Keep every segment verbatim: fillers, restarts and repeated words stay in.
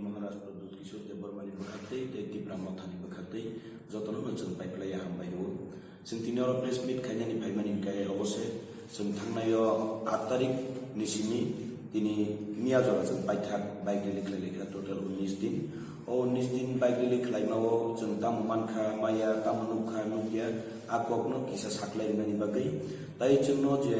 Maharaj Pradyut Kishore Debbarmani bwkhaktwi tei Tipra Mothani bwkhaktwi jotono no chwng pai phlaiya hambai rwo. Chwng tini oro press meet khainani phaimani hwnkhe obo se chwng thangnaio aat tarik ni simi tini miya jora chwng paithak bike rally khlai laikha total unnish din. O unnish din bike rally khlaimao chwng tamo mankha maya tamo nukha nukya a kokno kisa saklai rwnani bagwi tai chwngno je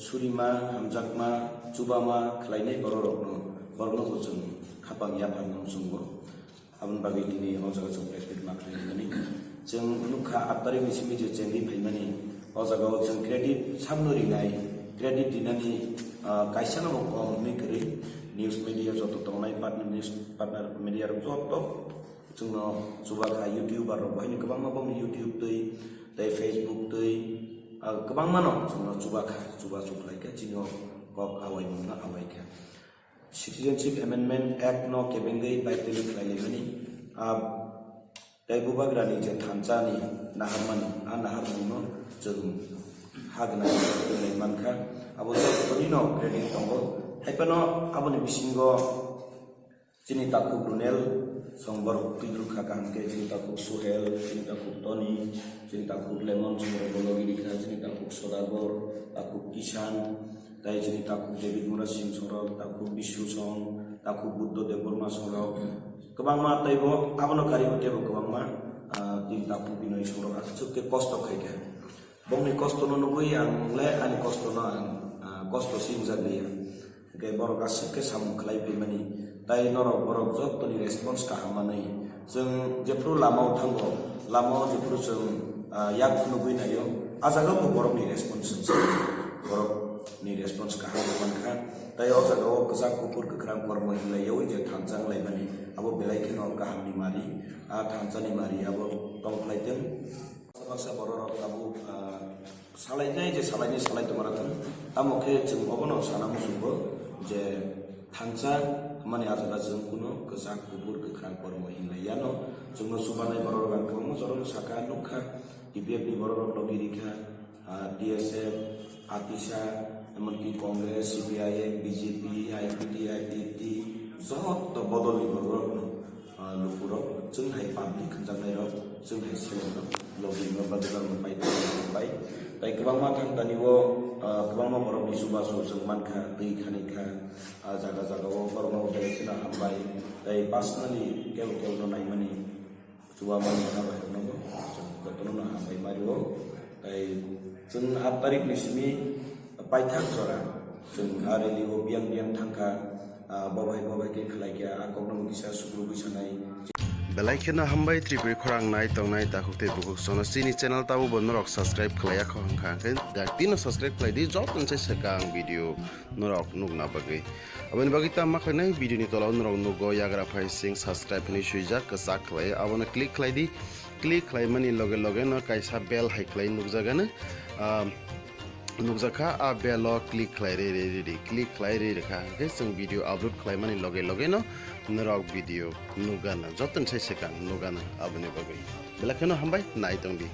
surima hamjakma chubama khlainai bororokno borokno bo chwng khapang yapharno chwngo. Aboni bagwi tini o jaga chwng press meet ma khlai hwnmani. Chwng nukha aat tarik ni simi je chengwi phaimani, o jaga o chwng credit samno rinai, credit rinani, ah, kaisa no bo kom hwnwi kwrwi. News media joto tongnai partner, news partner media rok joto chwngno chubakha, YouTuber rok bo haino kwbangma bongni YouTube twi tei Facebook twi, ah, kwbangma no chwngno chubakha, chubachu khlaikha, chini o kok awaimungno awaikha. Citizenship Amendment Act no kebengwi bai twi khlai laimani, ah, tei bubagrani je thansa ni naharmani, a naharmani no chwng ha gwnang twi lai mankha. Abo joto ni no credit tongo. Haiphano aboni bisingo chini takhuk Runel song borok twi rwkha kaham khe, chini takhuk Suhel, chini takhuk Tony, chini takhuk Lemon song borok logi rikha, chini takhuk Sodagor, takhuk Kishan, tai chini takhuk David Murasing sorok, takhuk Bishu song, takhuk Buddho Debbarma sorok. Kwbangma teibo abono karibo teibo kwbangma, ah, tini takhuk Binoy sorok aswk khe kosto khaikha. Bongni kosto no nugwi ang le ani kosto no ang, ah, kosto si wngjak liya. Hwnkhe borok aswk khe samung khlai phaimani, tai norok borok jotoni response kaham manwi. Chwng jephru lamao thango, lamao jephru chwng, ah, yak phunugwi naio, a jaga bo borokni response chwng sa, borokni response kaham mankha. Tai o jaga o kwchak kuphur kwkhwrang kormo hinlaiwi je thansa wng laimani, abo belai kheno kahamni mari, a thansani mari abo tong khlai thwng. Baksa borok rok tabuk, ah, salainai je salainai salai tongma rok thang. Tamo khe chwng obono sana muchungo je thansa mani ajala chwng kuno kwchak kuphur kwkhwrang kormo hinlai yano. Chwngno chubanai borok rok ang kwbangma jorano saka nukha, T P F ni borok rok logi rikha, ah, T S F, ATISA, emonki Congress, C P I M, B J P, I P T, I P F T, joto bodolni borok rokno ah, lukurok, chwng hai public hwnjaknairok, chwng hai selengrok, lobbyingrok, badwirokno pai pai. Tai kwbangma thang tani o, ah, kwbangma borokni chubachu chwng mankha, twi khani kha, ah, jaga jaga o borokno belai kheno hambai. Tai personally kebo kebo no naimani, chuba mani kha bai rokno bo chwng jotono no hambai mari o. Tai chwng aat tarik ni simi paithak jora chwng a rally o biyang biyang thangkha, ah, bo bai bo bai khe khlai khe a kokno bo kisa sukrubwi sanai. Belai kheno hambai Tripuri khorang nai tongnai takhuk tei bukhuk sono chini channel tabo bo norok subscribe khlai yakho hwnkha hwnkhe dakti no subscribe khlai di joto ni sai swkang video norok nukna bagwi. Aboni bagwi tamo ma khlainai video ni tola o norok nugo yagra phai sing subscribe hinwi swijak kwchak khlai abono click khlai di. Click khlaimani loge loge no kaisa bell hai khlai nukjagano, ah, nukjakha, a bell o click khlai rwi rwi rwi di, click khlai rwi rwkha hwnkhe chwng video upload khlaimani loge loge no norok video nukgana, jotoni sai swkang nukgana. Aboni bagwi belai kheno hambai nai tongdi.